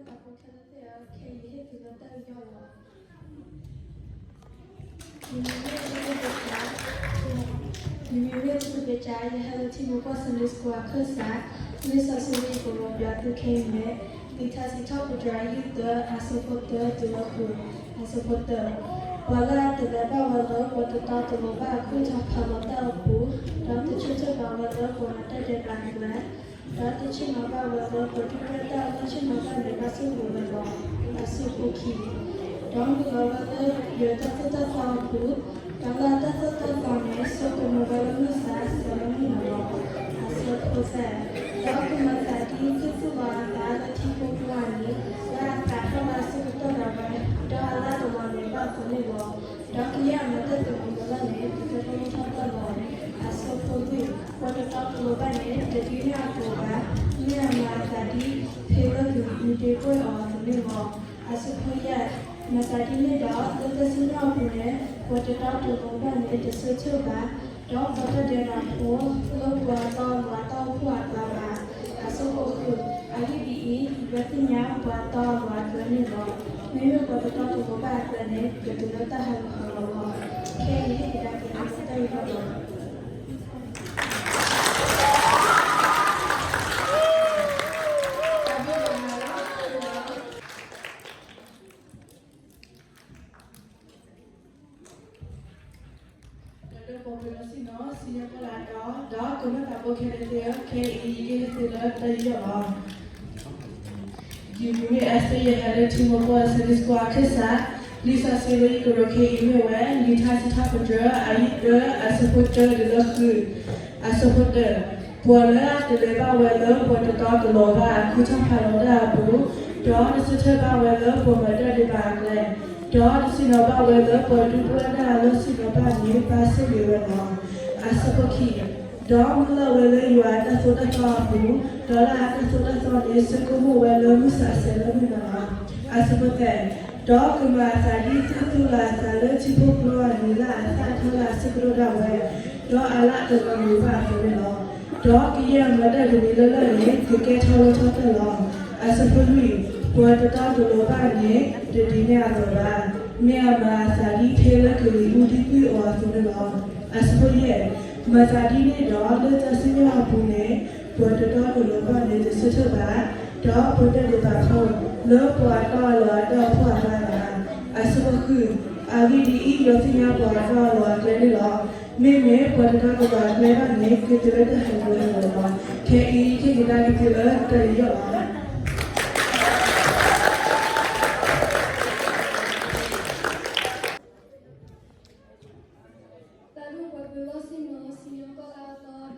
အဖိခဲလၢာ်သ့ၣ်ဧၢ, ခဲအံၤယဟ့ၣ်သုလၢတၢ်ယူးယီၣ်လီၤ. ယမံၤမ့ၢ် ယမံၤမ့ၢ် သုကစၢ် ယဟဲလၢထံမိၢ်ပှၢ် Sunday School အခၢၣ်စး, လံာ်စီဆှံလၢယကရိပျးသုခဲအံၤမ့ၢ် လံာ်ထါစံးထီၣ်ပတြၢၤ အယုၢ်သၢ အဆၢဖိတၢတုၤလၢဃု, အဆၢဖိတၢ, ပှၤလၢအတလဲၤဘၣ်ဝဲလၢပှၤတတီတလိၤဘၣ်အကူၣ်ထီၣ်ဖးလီၤတၢ်အပူၤ, ဒီးတဆၢထၢၣ်ဘၣ်ဝဲလၢပှၤမၤတၢ်ဒဲးဘးအကျဲ ဒီးတဆ့ၣ်နီၤဘၣ်ဝဲလၢပှၤဒုၣ်ဒွဲၣ်တၢ်အလီၢ်ဆ့ၣ်နီၤဘၣ်န့ၣ် ဘၣ်ဆိၣ်ဂ့ၤဝဲလီၤ. အဆၢဖိခံ, ဒီးမုၢ်လၢ်ဝဲလၢယွၤတၢ်သိၣ်တၢ်သီအပူၤ, ဒီးလၢအတၢ်သိၣ်တၢ်သီန့ၣ်ဆိကမိၣ်ဝဲလၢမုၢ်ဆါဆဲးလၢမုၢ်နၤလီၤ. အဆၢဖိသၢ, ဒီးကမၤသးဒ်သုသူၣ်လီၤအသးလၢထံဖိကျိအနံၤ, လၢအသးထီၣ်လၢအဆၢကတီၢ်ဒၣ်ဝဲ, ဒီးအလၣ်တလီၤန့ၣ်ဘၣ်အသိးန့ၣ်လီၤ. ဒီးကယဲၢ်အမၤတၢ်တမံၤလၢ်လၢ်န့ၣ် ကကဲထီၣ်လိၣ်ထီၣ်တၢ်လီၤ. အဆၢဖိလွံၢ်, ပှၤတတီတလိၤဘၣ်န့ၣ် တဒ်န့ၢ်အသိးဘၣ်, မ့ၢ်အမၤအသးဒ် ဖဲလၢကလံၤမုၢ်ဒ့ကွံာ်အီၤအသိးန့ၣ်လီၤ. အဆၢဖိယဲၢ်, မၤသးဒ်န့ၣ်ဒီး လၢတၢ်စံၣ်ညီၣ်အပူၤန့ၣ် ပှၤတတီတလိၤဘၣ်န့ၣ် တဆၢထၢၣ်ဘၣ်, ဒီးပှၤတၢ်ဒဲးဘးဖိ လၢပှၤတီအလိၤအတၢ်အိၣ်ဖှိၣ်အကျါဘၣ်. အဆၢဖိဃု, အဂ့ၢ်ဒ်အံၤ, ယွၤသ့ၣ်ညါပှၤတီအလိၤအကျဲန့ၣ်လီၤ. မ့မ့ၢ်ပှၤတတီတလိၤဘၣ်အကျဲန့ၣ် ကတုၤလၢတၢ်ဟးဂူာ်ဟးဂီၤလီၤ. ခဲအံၤဟ့ၣ်ကဒါက့ၤသုတၢ်ယူးယီၣ်လီၤ. ဒီးပှၤပၢၤလီၢ်ဆ့ၣ်နီၤ စံၣ်ညီၣ်ကွီၢ်လၢအတီ, ဒီးကမၤသးဖိခဲလၢာ်သ့ၣ်ဧၢ, ခဲအံၤယဟ့ၣ်သုလၢတၢ်ယူးယီၣ်လီၤ. ယမံၤမ့ၢ် Esther, ယဟဲလၢထံမိၢ်ပှၢ် Sunday School အခၢၣ်စး, လံာ်စီဆှံလၢယကရိခဲအံၤမ့ၢ်ဝဲ လံာ်ထါစံးထီၣ်ပတြၢၤ အယုၢ်သၢ အဆၢဖိတၢတုၤလၢဃု, အဆၢဖိတၢ, ပှၤလၢအတလဲၤဘၣ်ဝဲလၢပှၤတတီတလိၤဘၣ်အကူၣ်ထီၣ်ဖးလီၤတၢ်အပူၤ, ဒီးတဆၢထၢၣ်ဘၣ်ဝဲလၢပှၤမၤတၢ်ဒဲးဘးအကျဲ, ဒီးတဆ့ၣ်နီၤဘၣ်ဝဲလၢပှၤဒုၣ်ဒွဲၣ်တၢ်အလီၢ်ဆ့ၣ်နီၤဘၣ်န့ၣ် ဘၣ်ဆိၣ်ဂ့ၤဝဲလီၤ. အဆၢဖိခံ, ဒီးမုၢ်လၢ်ဝဲလၢယွၤအတၢ်သိၣ်တၢ်သီအပူၤ, ဒီးလၢအတၢ်သိၣ်တၢ်သီန့ၣ် ဆိကမိၣ်ဝဲလၢမုၢ်ဆါဆဲးလၢမုၢ်နၤလီၤ. အဆၢဖိသၢ, ဒီးကမၤအသးဒ်သုသူၣ်လီၤအသးလၢထံဖိကျိအနံၤလၢအသးထီၣ်လၢအဆၢကတီၢ်ဒၣ်ဝဲ, ဒီးအလၣ်တလီၤန့ၣ်ဘၣ်အသိးန့ၣ်လီၤ. ဒီးကယဲၢ်အမၤတၢ်တမံၤလၢ်လၢ်န့ၣ် ကကဲထီၣ်လိၣ်ထီၣ်တၢ်လီၤ. အဆၢဖိလွံၢ်, ပှၤတတီတလိၤဘၣ်န့ၣ် တဒ်န့ၢ်အသိးဘၣ်, မ့ၢ်အမၤအသးဒ်ဖဲလၢကလံၤမုၢ်ဒ့ကွံာ်အီၤအသိးန့ၣ်လီၤ. အဆၢဖိယဲၢ်, မၤသးဒ်န့ၣ်ဒီး လၢတၢ်စံၣ်ညီၣ်အပူၤန့ၣ် ပှၤတတီတလိၤဘၣ်န့ၣ် တဆၢထၢၣ်ဘၣ်, ဒီးပှၤတၢ်ဒဲးဘးဖိ လၢပှၤတီအလိၤအတၢ်အိၣ်ဖှိၣ်အကျါဘၣ်. အဆၢဖိဃု, အဂ့ၢ်ဒ်အံၤ, ယွၤသ့ၣ်ညါပှၤတီအလိၤအကျဲန့ၣ်လီၤ. မ့မ့ၢ်ပှၤတတီတလိၤအကျဲဘၣ်န့ၣ် ကတုၤလၢတၢ်ဟးဂူာ်ဟးဂီၤလီၤ. ခဲအံၤ ဟ့ၣ်ကဒါက့ၤ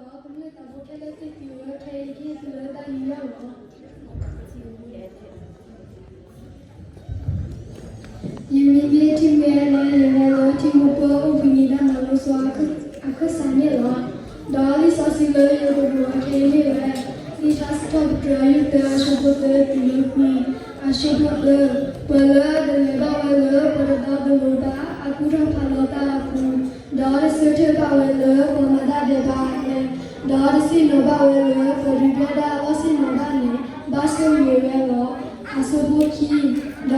သုလၢတၢ်ယူးယီၣ်လီၤ. တၢ်ဒိၣ်ပှၤပၢၤလီၢ်ဆ့ၣ်နီၤ စံၣ်ညီၣ်ကွီၢ်လၢအတီ, ဒီးကမျၢၢ်သးဘိခဲလၢာ်သ့ၣ်သုဧၢ, ခဲအံၤဟ့ၣ်သုလၢတၢ်ယူးယီၣ်လီၤ. ယမံၤမ့ၢ်ထံၣ်မဲလၢ ယဟဲလၢထံမိၢ်ပှၢ်အိၣ်ဘှံးနံၤတၢ်မၤလိစီအခၢၣ်စးန့ၣ်လီၤ. ဒီးလံာ်စီဆှံလၢယကဒိးအီၤခဲအံၤမ့ၢ်ဝဲ လံာ်ထါစံးထီၣ်ပတြၢၤ အယုၢ်သၢ အဆၢဖိသၢတုၤလၢခွံ, အဆၢဖိသၢ, ပှၤလၢအတလဲၤဘၣ်ဝဲလၢပှၤတတီတလိၤဘၣ်အကူၣ်ထီၣ်ဖးလီၤတၢ်အပူၤ, ဒီးတဆၢထၢၣ်ဘၣ်ဝဲလၢပှၤမၤတၢ်ဒဲးဘးအကျဲ, ဒီးတဆ့ၣ်နီၤဘၣ်ဝဲလၢပှၤဒုၣ်ဒွဲၣ်တၢ်အလီၢ်ဆ့ၣ်နီၤဘၣ်န့ၣ် ဘၣ်ဆိၣ်ဂ့ၤဝဲလီၤ. အဆၢဖိခံ, ဒီး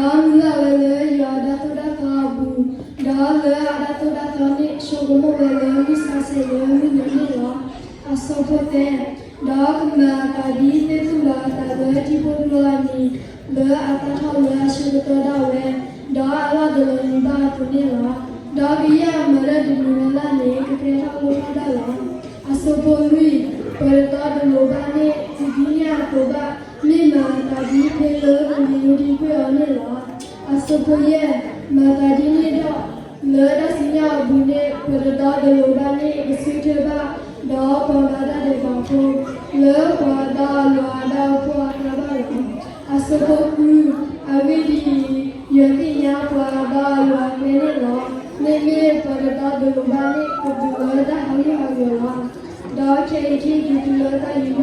မုၢ်လၢ်ဝဲလၢယွၤအတၢ်သိၣ်တၢ်သီအပူၤ, ဒီးလၢအတၢ်သိၣ်တၢ်သီန့ၣ် ဆိကမိၣ်ဝဲလၢမုၢ်ဆါဆဲးလၢမုၢ်နၤန့ၣ်လီၤ. အဆၢဖိသၢ, ဒီးကမၤအသးဒ်သုသူၣ်လီၤအသးလၢထံဖိကျိအနံၤ, လၢအသးထီၣ်လၢအဆၢကတီၢ်ဒၣ်ဝဲ, ဒီးအလၣ်တလီၤန့ၣ်ဘၣ်အသိးန့ၣ်လီၤ. ဒီးကယဲၢ်အမၤတၢ်တမံၤလၢ်လၢ်န့ၣ် ကကဲထီၣ်လိၣ်ထီၣ်တၢ်လီၤ. အဆၢဖိလွံၢ်, ပှၤတတီတလိၤဘၣ်န့ၣ် တဒ်န့ၢ်အသိးဘၣ်, မ့ၢ်မၤအသးဒ်ဖဲလၢကလံၤမုၢ်ဒ့ကွံာ်အီၤန့ၣ်လီၤ. အဆၢဖိယဲၢ်, မၤသးဒ်န့ၣ်ဒီး လၢတၢ်စံၣ်ညီၣ်အပူၤန့ၣ် ပှၤတတီတလိၤဘၣ်န့ၣ် ကဆၢထၢၣ်ဘၣ်, ဒီးပှၤမၤတၢ်ဒဲးဘးဖိ လၢပှၤတီအလိၤအတၢ်အိၣ်ဖှိၣ်အကျါဘၣ်လီၤ. အဆၢဖိဃု, အဂ့ၢ်ဒ်အံၤ, ယွၤသ့ၣ်ညါပှၤတီအလိၤအကျဲန့ၣ်လီၤ. မ့မ့ၢ်ပှၤတတီတလိၤဘၣ်န့ၣ် ကတုၤလၢတၢ်ဟးဂူာ်ဟးဂီၤလီၤ. ဒီးခဲအံၤဟ့ၣ်က့ၤသုလၢတၢ်ယူးယီၣ်လီၤ. တၢ်ဘၣ်သးတဆ့ၣ်နီၤ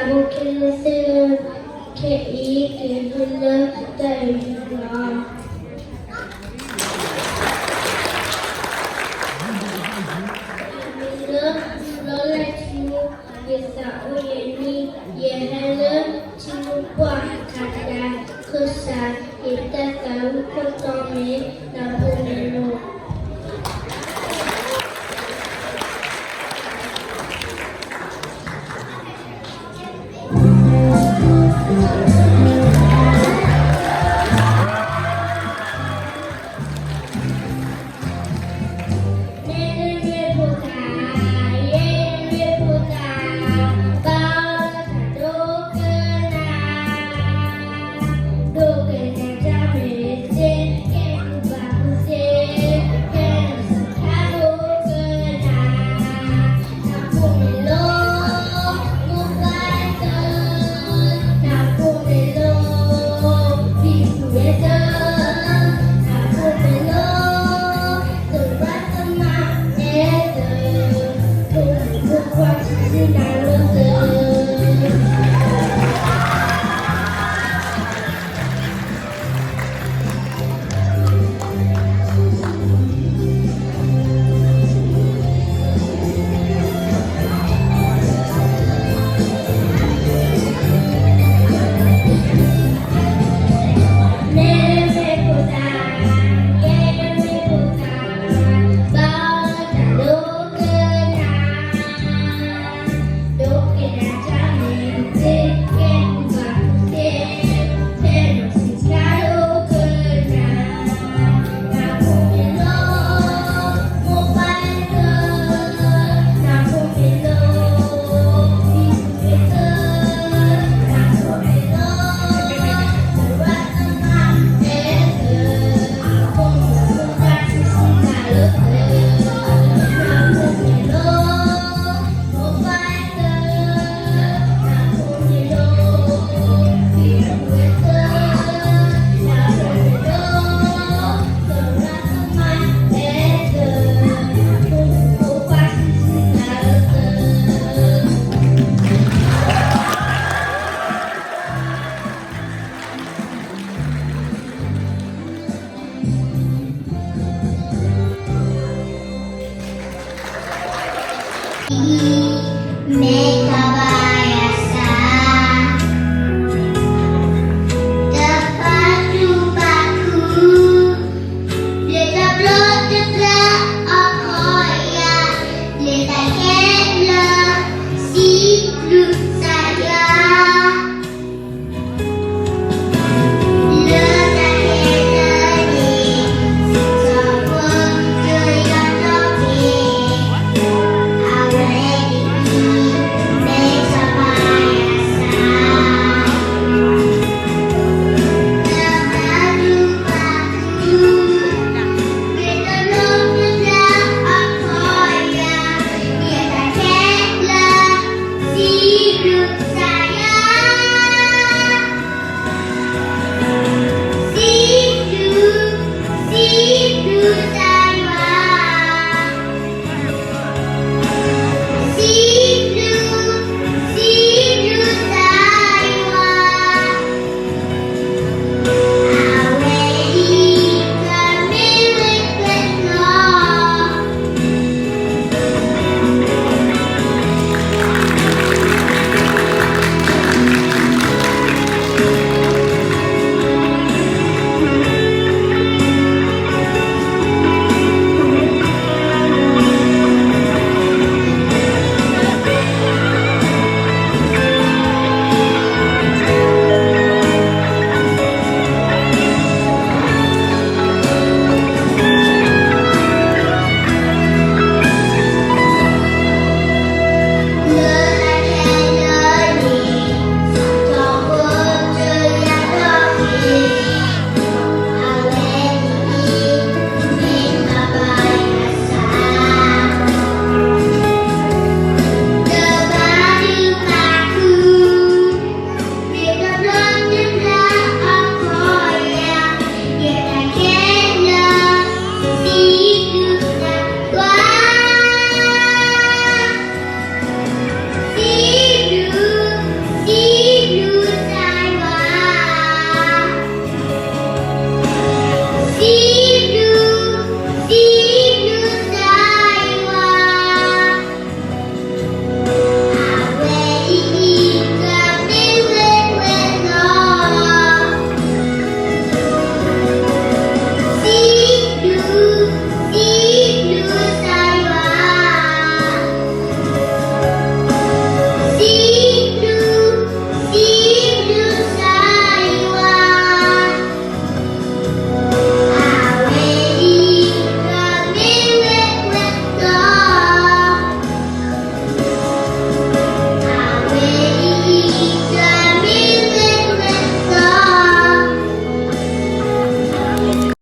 ဖိခဲလၢာ်သ့ၣ်ဧၢ, ခဲအံၤကဟ့ၣ်လၢတၢ်အုၣ်ယလီၤ. မ့ၢ်လၢ လီၤလၢထံမူ, ယသးအိၣ်ယနံၤ, ယဟဲလၢထံမူပှၢ်တၢ်, ခၢၣ်စး ယတၢ်သးဝံၣ်ခိၣ်တီမ့ၢ် နၢ်ဖိ